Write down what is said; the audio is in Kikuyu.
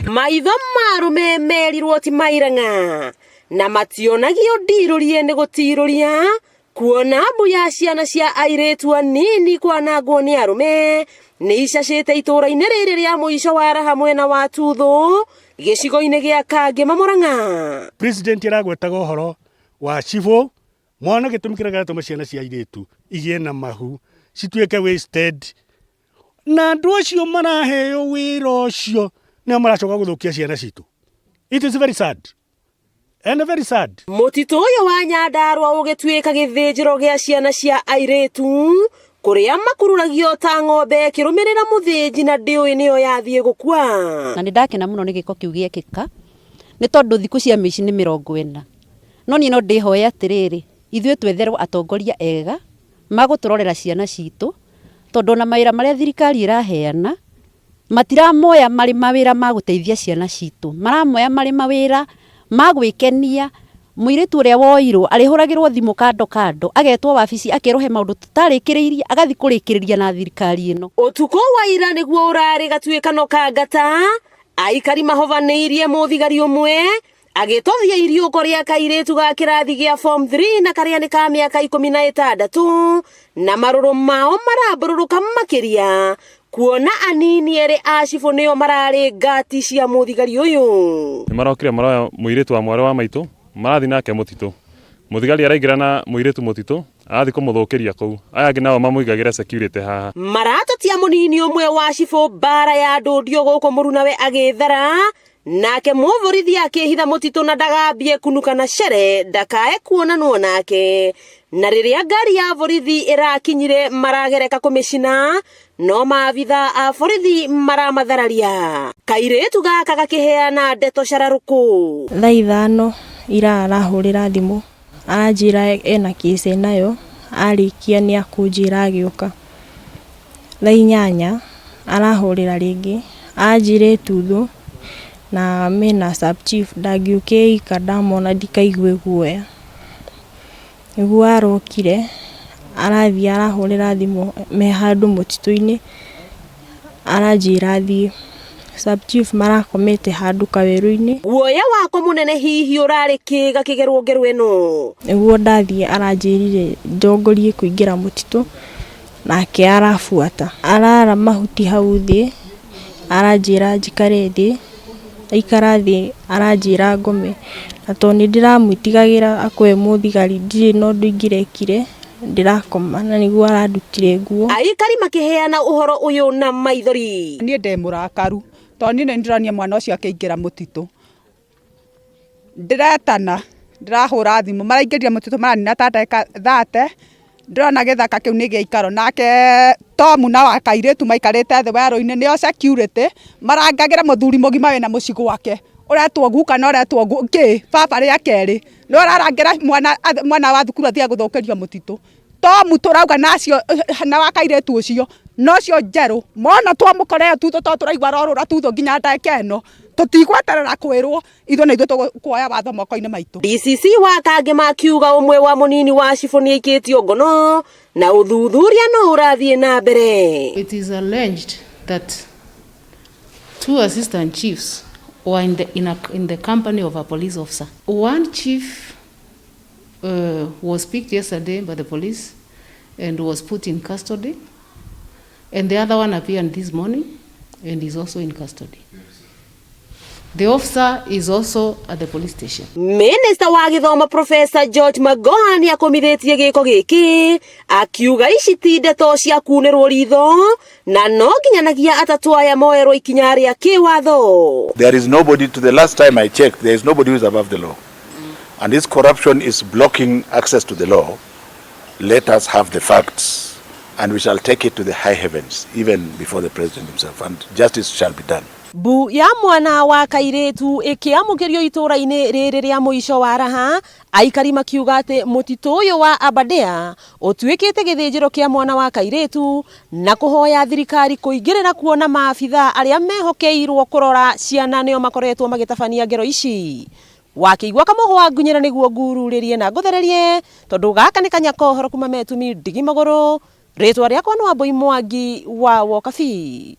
Maitho ma arũme merirwo ti mairang'a na mationagio ndirũrie nĩ gũtirũria kuona mbu ya ciana cia airĩtu anini kwanangwo nĩ arũme nĩ icacĩte itũũra-inĩ rĩrĩ rĩa mũico wa raha mwena wa Tuthũ gĩcigo-inĩ gĩa Kangĩma Mũrang'a. President aragwetaga ũhoro wa cibũ mwana gĩtũmi kĩrĩa kĩratũma ciana cia airĩtu igĩe na mahu cituĩke wasted na andũ acio maraheo wĩra ũcio nĩo maracoka gũthũkia ciana citũ. It is very sad and very sad. Mũtitũ ũyũ wa Nyandarua ũgĩtuĩka gĩthĩnjĩro gĩa ciana cia airĩtu kũrĩa makururagio ta ng'ombe ĩkĩrũmĩrĩra mũthĩnji na ndĩũĩ nĩyo yathiĩ gũkua. Na nĩ ndakena mũno nĩ gĩko kĩu gĩekĩka nĩ tondũ thikũ cia mĩici nĩ 40. No niĩ no ndĩhoe atĩrĩrĩ, ithuĩ twetherwo atongoria ega magũtũrorera ciana citũ, tondũ ona mawĩra marĩa thirikari ĩraheana, matiramoya marĩ mawĩra ma gũteithia ciana citũ, maramoya marĩ mawĩra ma gwĩkenia. Mũirĩtu ũrĩa woirwo arĩhũragĩrwo thimũ kando kando, agetwo wabici akerwo he maũndũ tũtarĩkĩrĩirie, agathiĩ kũrĩkĩrĩria na thirikari ĩno. Ũtukũ wa ira nĩguo ũrarĩ gatuĩkano ka ngata, aikari mahovanĩirie mũthigari ũmwe agĩtothia iriũko rĩa kairĩtu ga kĩrathi gĩa form 3 na karĩa nĩ ka mĩaka 16 na marũrũ mao marambũrũrũka makĩria kuona anini erĩ a cibũ nĩo mararĩ ngati cia mũthigari ũyũ. Nĩ marokire maroya mũirĩtu wa mwarĩ wa maitũ marathiĩ nake mũtitũ. Mũthigari araingĩra na mũirĩtu mũtitũ arathiĩ kũmũthũkĩria kũu. Aya angĩ nao mamũigagĩra security haha. Maratotia mũnini ũmwe wa cibũ mbara ya ndũndio gũkũ mũrunawe agĩthara nake mũborithi akĩhitha mũtitũ na ndagambie kunuka na cere ndakae kuonanwo nake. Na rĩrĩa ngari ya borithi ĩrakinyire maragereka kũmĩcina no maabitha a borithi maramathararia. Kairĩtu gaka gakĩheana ndeto cararũkũ. Thaa 5 ira arahũrĩra thimũ aranjĩra ena case enayo arĩkia nĩ akũnjĩra agĩũka. Thaa 8 arahũrĩra rĩngĩ anjĩra ĩ Tuthũ na mena sub chief ndangĩũka ika ndamona ndikaigue guoya. Nĩguo arokire arathiĩ arahũrĩra thimũ me handũ mũtitũ-inĩ aranjĩra thiĩ. Sub chief marakomete handũ kawerũ-inĩ. Guoya wakwa mũnene hihi ũrarĩ kĩ gakĩgerwo ngero ĩno? Nĩguo ndathiĩ aranjĩrire ndongorie kũingĩra mũtitũ nake arabuata. Arara mahuti hau thĩ aranjĩra njikare thĩ, aikara thĩ aranjĩra ngome. Na tondũ nĩ ndĩramwĩtigagĩra akorwo e mũthigari ndirĩ na ũndũ ingĩrekire ndĩrakoma na nĩguo arandutire nguo. Aikari makĩheana ũhoro ũyũ na maithori. Niĩ ndĩ mũrakaru tondũ niĩ nĩ ndĩronire mwana ũcio akĩingĩra mũtitũ. Ndĩretana ndĩrahũra thimũ maraingĩrire mũtitũ maranina ta ndagĩka 30 ndĩrona gĩthaka kĩu nĩ gĩaikaro nake Tom na wa kairĩtu maikarĩte thĩ werũ-inĩ nĩo security marangagĩra mũthuri mũgima wĩna mũciĩ gwake ũretwo guka na ũretwo kĩ baba rĩa kerĩ nĩwe ũrarangĩra mwana wa thukuru athiĩ gũthũkĩrio mũtitũ. Tom tũrauga na acio na wa kairĩtu ũcio na ũcio njerũ mona twamũkora ĩyo Tuthũ tondũ tũraigua arorũra Tuthũ nginya ndagĩka ĩno tũtigweterera kwĩrwo ithuĩ nĩ ithuĩ tũkuoya watho moko-inĩ maitũ. DCC wa Kangema akiuga ũmwe wa mũnini wa cibũ nĩ aikĩtio ngono na ũthuthuria no ũrathiĩ na mbere. It is alleged that two assistant chiefs were in the company of a police officer. One chief was picked yesterday by the police and was put in custody, and the other one appeared this morning and is also in custody. The officer is also at the police station. Minister wa gĩthomo Professor George Magoha nĩ akũmithĩtie gĩko gĩkĩ akiuga ici ti ndeto cia kunĩrwo ritho na no nginyanagia atatũ aya moerwo ikinya rĩa kĩwatho. There is nobody, to the last time I checked, there is nobody who is above the law. And this corruption is blocking access to the law. Let us have the facts and we shall take it to the high heavens, even before the president himself, and justice shall be done. Mbu ya mwana wa kairĩtu ĩkĩamũkĩrio itũũra-inĩ rĩrĩ rĩa mũico wa raha, aikari makiuga atĩ mũtitũ ũyũ wa Aberdare ũtuĩkĩte gĩthĩnjĩro kĩa mwana wa kairĩtu na kũhoya thirikari kũingĩrĩra kuona maabitha arĩa mehokeirwo kũrora ciana nĩo makoretwo magĩtabania ngero ici. Wakĩigua kamũhwa ngunyĩra nĩguo ngururĩrie na ngũthererie tondũ gaka nĩ kanya kohoro kuma metumi ndigi magũrũ. Rĩtwa rĩakwa nĩ Wambui Mwangi wa Wokabi.